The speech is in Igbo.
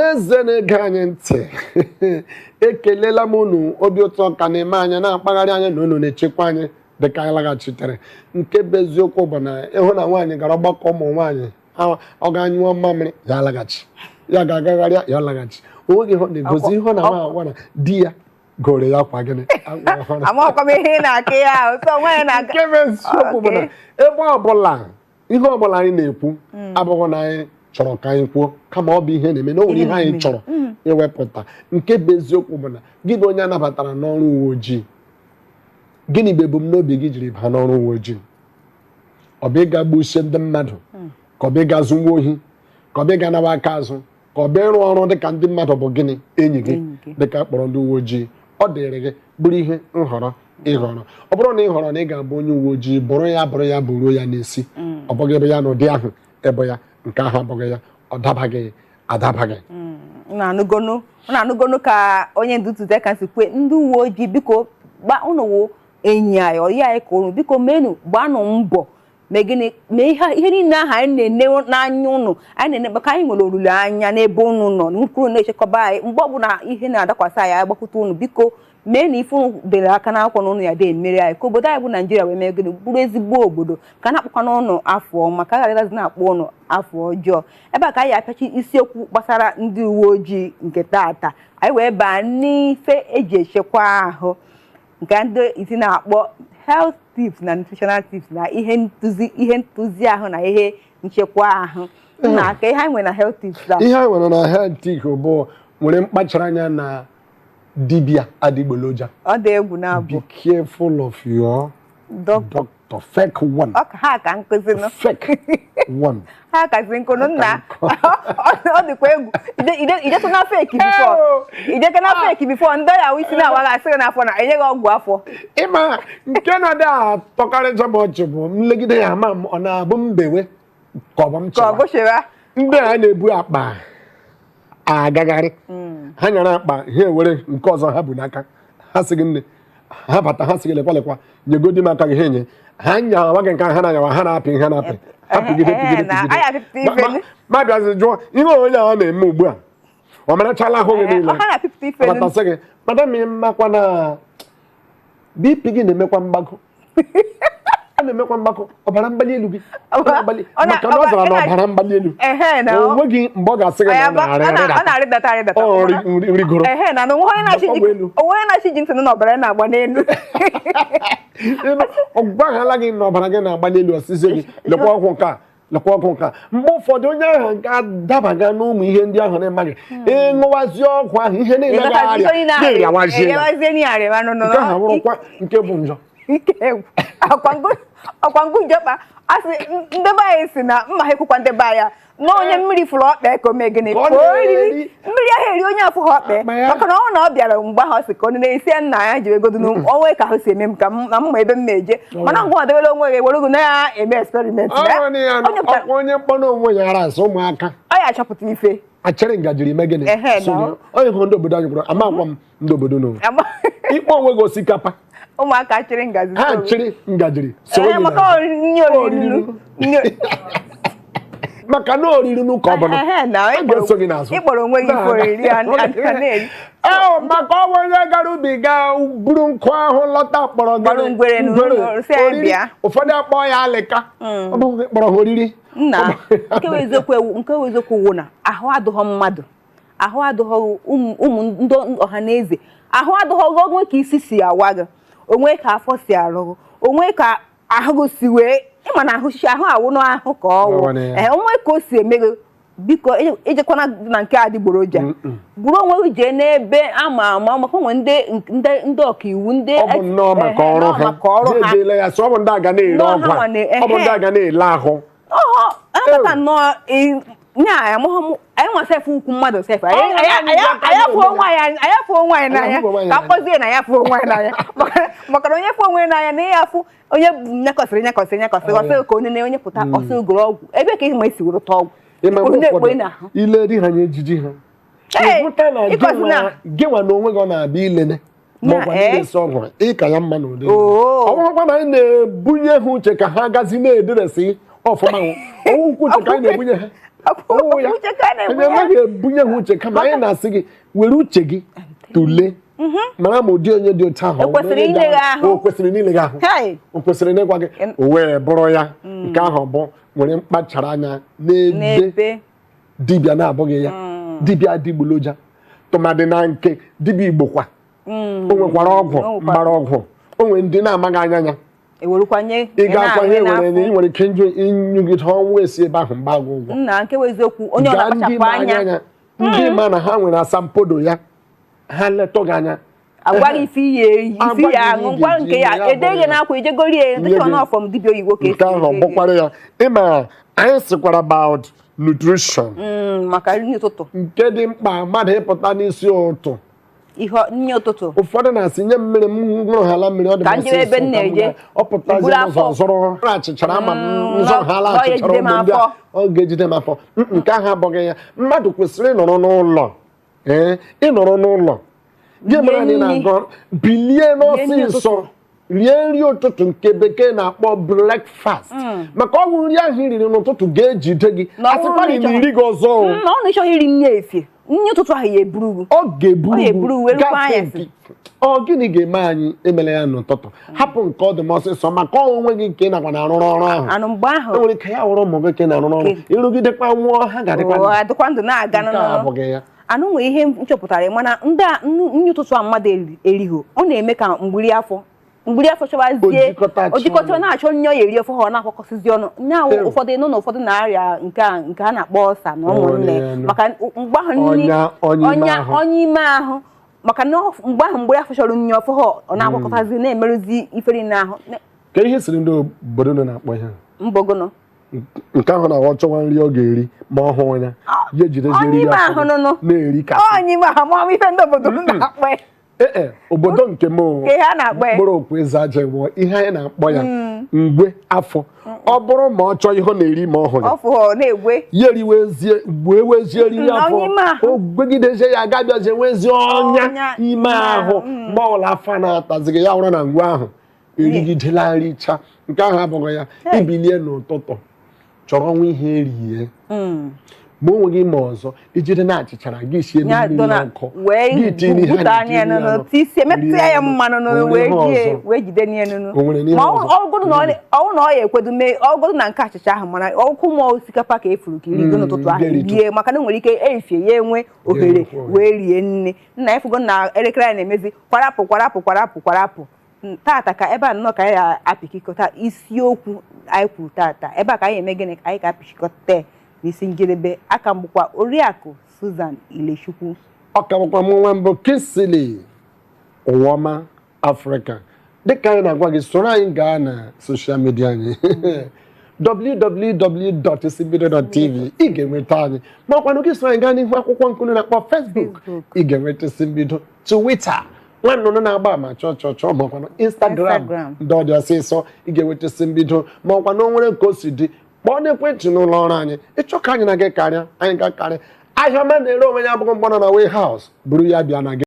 Na eze na-ege anyị ntị, ekelela m unu. Obi ụtọ ka na-eme anyị, na-akpagharị anyị na unu na-echekwa anyị dịka anyị laghachitere. Nke bụ eziokwu bụ na ịhụ na nwaanyị gara ọgbakọ ụmụ nwaanyị, ọ ga-anyụọ mmamịrị, ya alaghachi, ya ga-agagharịa, ya alaghachi. O nweghị ihe ọ na-egosi. Ihe ọ na-ama agwa na di ya goro ya akwa gịnị? Akwa ọhụrụ. Amakwa m ihe ị na-akọ ya ahụ so nwaanyị na-aga. Nke bụ eziokwu bụ na ebe ọbụla, ihe ọbụla anyị na-ekwu abụghị na anyị chọrọ ka anyị kwuo, kama ọ bụ ihe na-eme na o nwere ihe anyị chọrọ iwepụta. Nke bụ eziokwu bụ na gị bụ onye anabatara n'ọrụ uwe ojii, gịnị bụ ebumnobi gị jiri baa n'ọrụ uwe ojii? Ọ bụ ịga gbuchie ndị mmadụ, ka ọ bụ ịga zụnwa ohi, ka ọ bụ ịga nawa aka azụ, ka ọ bụ ịrụ ọrụ dịka ndị mmadụ bụ gịnị, enyi gị? Enyi gị. Dịka kpọrọ ndị uwe ojii, ọ dịrị gị bụrụ ihe nhọrọ ịhọrọ. Ọ bụrụ na ị họrọ na ị ga-abụ onye uwe ojii, bụrụ ya, bụrụ ya, bụruo ya n'isi. Ọ bụghị ebe ya n'ụdị ahụ ịbụ ya, nke ahụ abụghị ya, ọ dabaghị adabaghị. Unu anụgonu ka onye ndu ntụziaka si kwe ndị uwe ojii, biko gba unu wụ enyi anyị, ọyị anyị, ka unu biko menu, gbanụ mbọ mee gịnị, mee ihe niile ahụ anyị na-ene n'anya unu, anyị na-ene, maka anyị nwere olileanya n'ebe unu nọ n'ukwu na-echekọba anyị. Mgbe ọbụla ihe na-adakwasị anyị, anyị gbakwute unu. Biko mee na ife unu dere aka n'akwụkwọ na unu ya dị emere anyị, ka obodo anyị bụ Naijiria wee mee gịnị, bụrụ ezigbo obodo, ka a na-akpọkwa n'ụnụ afọ ọma, ka a ghara ịdazi na-akpọ ụnụ afọ ọjọọ. Ebe a ka anyị apịachi isiokwu gbasara ndị uwe ojii nke taata. Anyị wee baa n'ife eji echekwa ahụ, nke ndị isi na-akpọ health tips na nutritional tips na ihe ntụzi ahụ na ihe nchekwa ahụ. Nna, ka ihe anyị nwere na health tips a? Ihe a nwere na health tip bụ nwere mkpachara anya na dibịa adịgboloja. Ọ dị egwu na-abụ. Be careful of your doctor. Doctor, fake one. Ọ ka ha ka nkụzi nụ. Fake one. Ha kazi nkụnụ, nna, ọ dịkwa egwu. Ijetụ na fake before, ijeke na fake before, ndị ya isi na-awa asị gị n'afọ na enye gị ọgwụ afọ. Ịma nke na-adị atọkarịcha m ọchị bụ nlegide ya ama m, ọ na-abụ mbewe ka ọ bụ m ka ọ chewa gụchịwa. Ndị a na-ebu akpa agagharị, ha nyara akpa ha, ewere nke ọzọ ha bụ n'aka ha, sị gị nne, ha bata, ha sị gị lekwa, lekwa, nyegodi m aka gị. Ha enye, ha nyawa gị nke ha na-anyawa, ha na-apị, ha na-apị, ha pịgide, pịgide, na pịgide. anyị apịpụta ife. Ma bịazi jụọ ihe onye a na-eme ugbu a, ọ marachala ahụ gị niile. Ha na-apịpụta ife. Bata sị gị, "Madam, ị makwa na BP gị na-emekwa mgbago, ọ na-emekwa mgbakọ ọbara mgbali elu gị ọ na-agbali," maka na ọ zara na ọbara mgbali elu. Ehe, na o nweghị mgbe ọ ga-asị gị na ọ na-arị ọ arịdata. Na-arịdata arịdata. Ọ rigoro. Ehe, na onwe onye na-achị ji Ọgwụ elu. Onwe onye na-achị ji ntị na ọbara na-agba n'elu. Ịnụ, ọ gwaghala gị na ọbara gị na-agbali elu, ọsịsị gị lekwa ọgwụ nke a, lekwa ọgwụ nke a. Mgbe ụfọdụ onye ahụ ga-adabaga n'ụmụ ihe ndị ahụ na-emaghị, ịṅụwazi ọgwụ ahụ, ihe niile ga-arịa na-erịawazie ya. Erịawazie n'ihe arịa nọ. Nke ahụ bụrụkwa nke bụ njọ. Ike egwu ọkwa ngụ njọkpa asị ndị be anyị si na mma ha ekwukwa ndị be anyị na onye mmiri fụrụ ọkpa ka o mee gịnị? Ka ọ ka o riri na-eri. Mmiri ahụ eri onye afụ ha ọkpa. Akpa ya. Maka na ọ na ọ bịara mgbe ahụ, ọ sị ka ọ na-esi ya nna ya ji egodo onwe ka ahụ si eme m, ka m na mma ebe m na-eje, mana ngwa ọdebere onwe gị were na-eme experiment. Ọ bụ ya na onye pụtara ọkwa onye mkpọ na onwe ya ara asị ụmụaka ọ ya achọpụta ife. Achịrị ngajiri ime gịnị? Ehe, na Sonye. Onye hụ ndị obodo anyị kwuru ama akwa m ndị obodo n'ụwa ịkpọ onwe gị osikapa. Ụmụaka chịrị ngazi Ha soro. chịrị ngajiri soro Ee, gị maka n'azụ. Nri oriri nri. Maka na oriri n'ụka ọ bụla Ehe, na a ga-eso gị n'azụ. Ịkpọrọ onwe gị ife oriri a na-eri. Ee, maka ọ bụ onye gara ubi gaa buru nkụ ahụ lọta kpọrọ gịnị? Kpọrọ ngwere Ngwere, sị anyị oriri. bịa. Ụfọdụ akpọ ya alịka, ọ bụghị kpọrọ ha oriri. Nna, nke bụ eziokwu wụ na ahụ adịghọ mmadụ, ahụ adịghọ ụmụ ndị ọha na eze, ahụ adịghọ gị, onwe ka isi si awa gị, onwe ka afọ si arụ gị, onwe ka ahụ gị si wee ịma na ahụ ahụ awụ n'ahụ ka ọ wụ. Ọwụ na ya. Ee, onwe ka o si eme gị, biko ejekwana na nke adịgboroja, buru onwe gị jee n'ebe ama ama, maka onwe ndị ọkaiwu, ndị Ọ bụ nnọọ maka ehe, ọrụ nnọọ ha maka ọrụ ha. Ha ejeela ya sị ọ bụ ndị a ga na-ere Nnọọ ọgwụ ha a, nwa ọ bụ ndị a ga na-ele ahụ. Ọhọ anabata nnọọ nya amụghọ m anyị nwa sef ukwu mmadụ sef anyị Ọ, anyị afụ onwe anyị, anyị afụ onwe anyị n'anya. Anyị afụ onwe anyị Ka n'anya. mkpọzie na ya afụ onwe anyị n'anya, maka na onye fụ onwe ya n'anya na ihe afụ onye bụ nyakọsịrị nyakọsịrị nyakọsịrị Ọ, ọsị ya. ka onye na onye pụta ọsị goro ọgwụ ebe ka ịma esi were tọọ ọgwụ. Ịma mgbe Olu na-ekpo ụfọdụ n'ahụ. ile di ha na ejiji ha, Ee, ịhụta na gị ịkọzi gị nwa na onwe gị ọ na-abịa ilene ma Na, ọkwa eh. ndị na-esi ọgwụ ịka ya mma n'ụdị. Oo. Ọ bụrụkwa na anyị na-ebunye ha uche ka ha gazi na-ederesi Ọfụma ọwụkwụ uche ka anyị na-ebunye ha. Ọwụ ya. Uche ka a na-ebunye Anyị anaghị ebunye ha uche, kama anyị na-asị gị were uche gị tụlee, mara ma ụdị onye dị otu ahụ O kwesịrị inye gị ahụ. O kwesịrị n'ile gị ahụ, Hey! o kwesịrị n'ịgwa gị, o wee bụrụ ya. Nke ahụ bụ nwere mkpachara anya n'ebe n'ebe dibịa na-abụghị ya, dibịa adịgboloja, tụmadị na nke dibịa Igbo kwa, o nwekwara ọgwụ O nwekwara. Mgbara ọgwụ, o nwere ndị na-amaghị anya ya. Ewerekwanye. Ị ga-akwa ihe were nye, ị nwere ike njụ ịnyụgide ọnwụ esi ebe ahụ mgba gị ụgwọ. Nna, nke bụ eziokwu, onye ọ Gaa ndị na-akpachapụ ma anya anya anya, ndị ma na ha nwere asambodo ya, ha letụ gị anya. Agwa gị ife ihe eyi, ife Agwa ihe gị aṅụ ihe ngwa ga-eji nke ya eme ya edeghị bụrụ ya. n'akwa ijegorie Nye dịka gị. ọ n'ọfọm dibịa oyibo ka esi Nke ahụ ede. bụkwara ya. Ịma anyị sịkwara about nutrition, Maka nri ụtụtụ. Nke dị mkpa, mmadụ ịpụta n'isi ụtụ. Ihe nri ụtụtụ. Ụfọdụ na-asị nye m mmiri, m ṅụrụhala mmiri, ọ dị m Ka m jebe ọsịsọ, ebe m ka m na-eje. gaa. Ọ pụtazie Buru n'ụzọ afọ. zụrụ achịchara ama m nzọrọhala ọ achịchara ga-ejide m ụmụ ndị a, afọ. ọ ga-ejide m afọ. Nke ahụ abụghị ya. Mmadụ kwesịrị ịnọrọ n'ụlọ, ee, ịnọrọ n'ụlọ gị Rie mara na ị nri. na-agụ, bilie Rie nri. n'ọsịsọ, rie nri ụtụtụ nke Bekee na-akpọ breakfast, maka ọgwụ nri ahụ i riri n'ụtụtụ ga-ejide gị. Na ọ bụrụ Asịkwa na gị ị na chọrọ- iri gị ọzọ o. Na ọ na ịchọghị iri nri efie, nri ụtụtụ ahụ ya eburu gị. Ọ ga-eburu Ọ ga-eburu wee rukwa gafee anyasị. Ọ gịnị ga-eme anyị emela ya n'ụtụtụ? Hapụ nke ọ dị m ọsịsọ, maka onwe gị nke ị nakwa na-arụrụ ọrụ ahụ. Anụ mgbe ahụ. E nwere ike ya wụrụ ụmụ gị ka ị na-arụrụ ọrụ, ịrụgidekwa nwụọ, ha ga-adịkwa O, ndụ. adịkwa ndụ na-aga. Nke a N'ọnụ abụghị ya. Anụ nwere ihe m chọpụtara, mana ndị a nri ụtụtụ a mmadụ erighị, ọ na-eme ka mgbiri afọ chọbazie. Ojikọta achọ Ojikọta ọnụ. na-achọ nri ọ ya eri ọfọ ha, ọ na-akwakọsịzi ọnụ nyaawụ. Ew. Ụfọdụ nọ na ụfọdụ na-arịa nke a nke a na-akpọ ọsa na ụmụnne Ọnya nụ. maka mgbe ahụ nri Ọnya, ọnya ime ahụ. Ọnya ime ahụ, maka na mgbe ahụ mgbiri afọ chọrọ nri ọfọ ha, ọ na-akwakọtazi, na-emerụzi ifere n'ahụ. Ka ihe siri ndị obodo nọ na-akpọ ihe a? Mbogono. Nke ahụ na-aghọ chọwa nri ọ ga-eri ma ọ hụ ya, ya ejidezie Ọnya eriri ime afọ ahụ gị nụnụ. na-eri kasị. Ọnya ime ahụ, ma ife ndị obodo m na-akpọ ya. Ee, obodo nke m o, Ka ihe a na-akpọ ya. Mkpụrụ okwu eze aja nwụọ, ihe anyị na-akpọ ya ngwe afọ. Ọ bụrụ ma ọ chọọ ihe ọ na-eri ma ọ hụghị, Ọfụ ọ na-egwe. Ya eriwezie, wee wezie eriri afọ. Ọnya ime ahụ. O gwegidezie ya, agabiazie nwezie ọnya Ọnya ime ahụ. Mgbe ọbụla afọ na-atazighị ya, wụrụ na ngwe ahụ erigidela nricha. Nke ahụ abụghị ya. Hey. Ibilie n'ụtụtụ, chọrọ nwa ihe erie, ma o nweghị ma ọzọ, ijide na achịchara gị sie Ya mmiri dọna ọkụ, wee gị tinye ihe a gwuta na-etinye anya nụnụ anụ, tisie metụ ya rie mmanụ O nụnụ nwere wee ihe jie ọzọ? wee jide n'ihe nụnụ. O nwere n'ihe Ma ọzọ? ọ bụrụ na ọ bụrụ na ọ ya ekwedu mee, ọ bụrụ na nke achịcha ahụ, mana ọkụ ma osikapa ka efuru ka irigo n'ụtụtụ ahụ, ga-eritụ. rie, maka na o nwere ike efie ya enwe ohere Ga-enwekwa ohere. Wee rie nne nna efugo na elekere anyị na-emezi kwarapụ kwarapụ kwarapụ kwarapụ. Tata ka ebe a nnọọ ka anyị ga-apịkịkọta isiokwu anyị kwuru tata. Ebe a ka anyị eme gịnị? Ka anyị ga-apịchikọta n'isi njedebe. Aka m bụkwa Oriakụ Susan Ilechukwu. Ọ ka bụkwa mụ nwa mbụ, Kingsley Ụwọma Afrịka. Dịka anyị na-agwa gị, soro anyị gaa na social media anyị, www.isimbido.tv, ị ga-enweta anyị. Ma ọkwanụ gị soro anyị gaa n'ihu akwụkwọ nkunu na-akpọ Facebook, Facebook. ị ga-enweta Isi Mbido. Twitter, nwa nnụnụ na-agba ama chọọ chọọ chọọ, ma ọkwanụ Instagram, Instagram. ndị ọ dị ọsịsọ, ị ga-enweta Isi Mbido. Ma ọkwa na o nwere ka o si dị, kpọọ n'ekwentị n'ụlọ ọrụ anyị, ịchọ ka anyị na gị karịa, anyị ga-karịa. Ahịa ọma na-ere onwe ya abụghị mgbọnọ na warehouse buru ya bịa na gị.